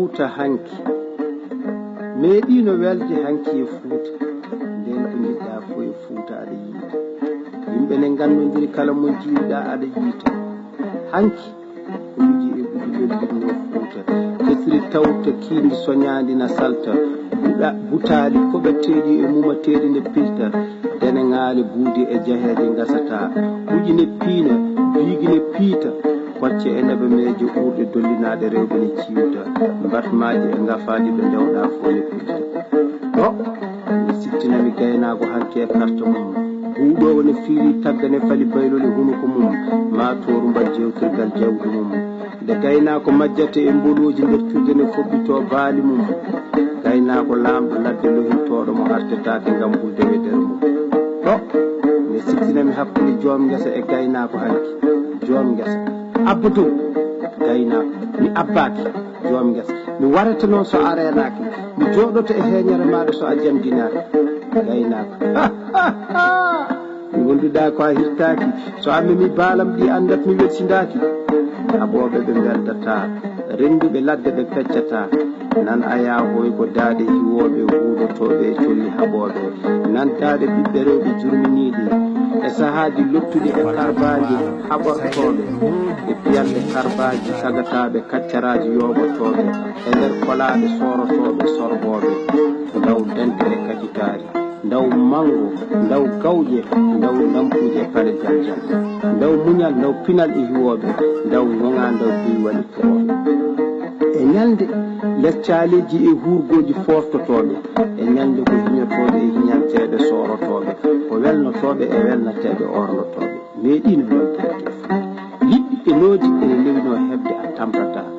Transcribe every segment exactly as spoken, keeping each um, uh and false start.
Fuuta hanki. Meeɗiino welde hanki e Fuuta. Ndeen ko njiɗɗaa fof e Fuuta aɗa yiita. Yimɓe ne ngannondiri kala mo njiiɗaa aɗa yiita. Hanki ko wiji e ɓuɗi lellinnoo Fuuta. Kesiri tawta kiindi soñaandi na salta. Buɗa-, butaali koɓeteeɗi e mumateeɗi ne pilta. Deneŋaali buudi e jaheeje ngasataa. Ɓuƴi ne piina, biigi ne piita. Kocce e nebemeeje uurɗe dollinaaɗe rewɓe ne ciwta. Mbatmaaji e ngafaaji ɓe ndewɗaa fof ne pilta. Ɗo ne sittinami gaynaako hanki e karta mum. Buuɗoowo ne fiiri tagga ne fali baylol e hunuko mum. Maa tooru mbat jewtirgal jawdi mum. Nde gaynaako majjata e mbolooji nder cuuɗi ne foɓɓitoo baali mum. Gaynaako laamɗo ladde lohintooɗo mo artetaake ngam hulde wedere mum. Ɗo ne sittinami hakkunde joom ngesa e gaynaako hanki. Joom ngesa. Abba dow. Gaynaako. Mi abbaaki. Joom ngesa. Mi warata noon so a reenaaki. Mi jooɗoto e heeñere maaɗa so a jamdinaaki. Gaynaako. Mi wonduɗaa ko a hirtaaki. So a memi baalam ɗi anndat mi welsindaaki. Haɓooɓe ɓe mbeldataa. Rennduɓe ladde ɓe peccataa. Nan a yaahoy ko daaɗe hiwooɓe huudotooɓe e colli haɓooɓe. Nan daaɗe ɓiɓɓe rewɓe jurminiiɗi. E sahaaji lottuɗi e karbaaji haɓortooɓe. E piyanɗe karbaaji sagataaɓe kaccaraaji yooɓotooɓe. E nder kolaaɗe soorotooɓe sorbooɓe. Ndaw dente e kacitaari. Ndaw manngo, ndaw gawƴe, ndaw lampuuje e pale jaljal. Ndaw muñal, ndaw pinal e hiwooɓe, ndaw ŋoŋaa, ndaw buy waɗi turooɓe. E ñalnde les caaleeji e huurgooji fooftotooɓe, e ñalnde ko hiñotooɓe e hiñanteeɓe soorotooɓe, ko welnotooɓe e welnateeɓe orndotooɓe. Meeɗiino weltaade e Fuuta. Liɗɗi e looji ene lewinoo heɓde a tampataa.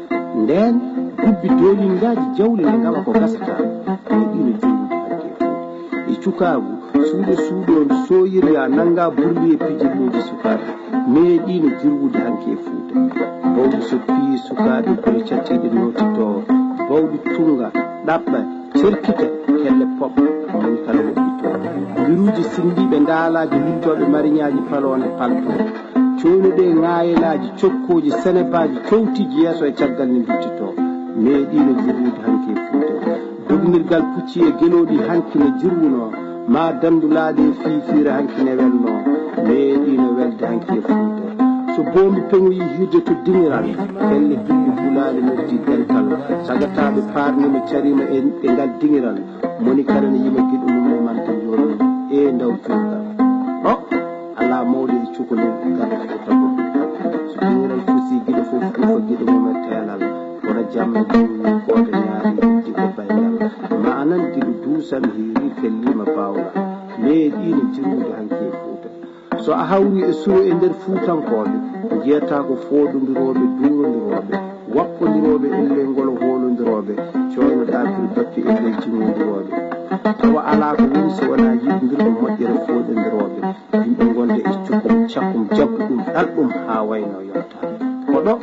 Ndeen gubbi doolingaaji jawle ne ngawa ko gasataa. Meeɗiino jollude hanki e Fuuta. E cukaagu, suuɗo suuɗoondu sooyiryaa nanngaa burli e pijirlooji sukaaɓe. Meeɗiino jirwude hanki e Fuuta. Bawɗi so piyi sukaaɓe gure cattiiɗe nootitoo. Bawɗi tunnga, ɗaɓɓa, cerkita, kelle pop, moni kala woɗɗitoo. Mbiruuji sinndiiɓe ndaalaaji luttooɓe mariñaaji paloone paltoo. Coonuɗe ŋaayelaaji, cokkooji, senebaaji, cowtiiji yeeso e caggal ne mbittitoo. Meeɗiino jirwude hanki e Fuuta. Dognirgal pucci e gelooɗi hanki ne jirwunoo. Maa danndulaaɗe e fiifiire hanki ne welnoo. Meeɗiino welde hanki e Fuuta. So boombi peŋoyii hiirde to diŋiral, pelle gilɗi bulaali noddi dental. Sagataaɓe paarniima cariima e, e ngal diŋiral. Moni kala ne yima giɗo mum ne manta njoolmum. Ee ndaw juulgal. Ɗo alaa mawɗo e cukalel garɗo fof tagol. So diŋiral fusii giɗo fof fuufa giɗo mum e teelal. Kono jamma diwni koote ñaari hiddi ko bayngal. Ma anan giɗo duusan hiiri felliima baawla. Meeɗiino jirwude hanki e Fuuta. So a hawri e suro e nder Fuutankooɓe, njiyataa ko fooɗondirooɓe, duurondirooɓe, waɓɓondirooɓe, elley ngolo hoolondirooɓe, cooñoɗaa pir bappi elley jinngondirooɓe. Tawa alaa ko woni so wonaa yiɗndirɗo moƴƴere fooɗondirooɓe. Yimɓe ngonda e cukkum, cakkum, jagguɗum, ɗalɗum haa waynoo yontaa. Ko ɗo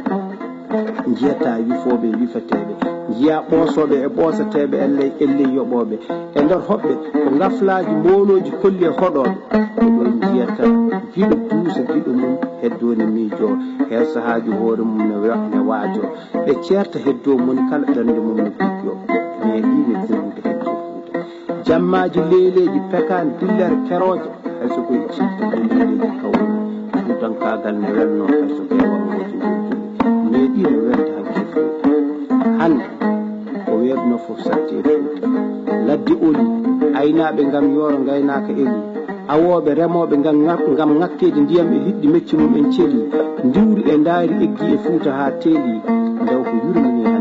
njiyataa wifooɓe e wifeteeɓe, njiyaa ɓoosooɓe e ɓooseteeɓe, elley, elley yoɓooɓe. E nder hoɓɓe, ko ngaflaaji moolooji kolli e hoɗooɓe. Ko ɗo njiyata giɗo duusa giɗo mum, heddoo ne miijoo, hersahaaji hoore mum ne wa-, ne waajoo. Ɓe ceerta heddoo moni kala ɓernde mum ne gujjoo. Meeɗiino jirwude hanki e Fuuta. Jammaaji leeleeji pekaani dillere kerooje, hay so ko e ciɗɗo leeleeji kawri. Fuutankaagal ne welnoo hay so ko e warngooji ngol joli. Meeɗiino welde hanki e Fuuta. Hannde, ko weeɓnoo fof satti e Fuuta. Ladde oli, aynaaɓe ngam yooro ngaynaaka eli. Awooɓe, remooɓe ngam ŋak-, ngam ŋakkeede ndiyam e liɗɗi mecce mum en celi. Ndiwri e ndaayri eggi e Fuuta haa teeli. Ndaw ko yurminee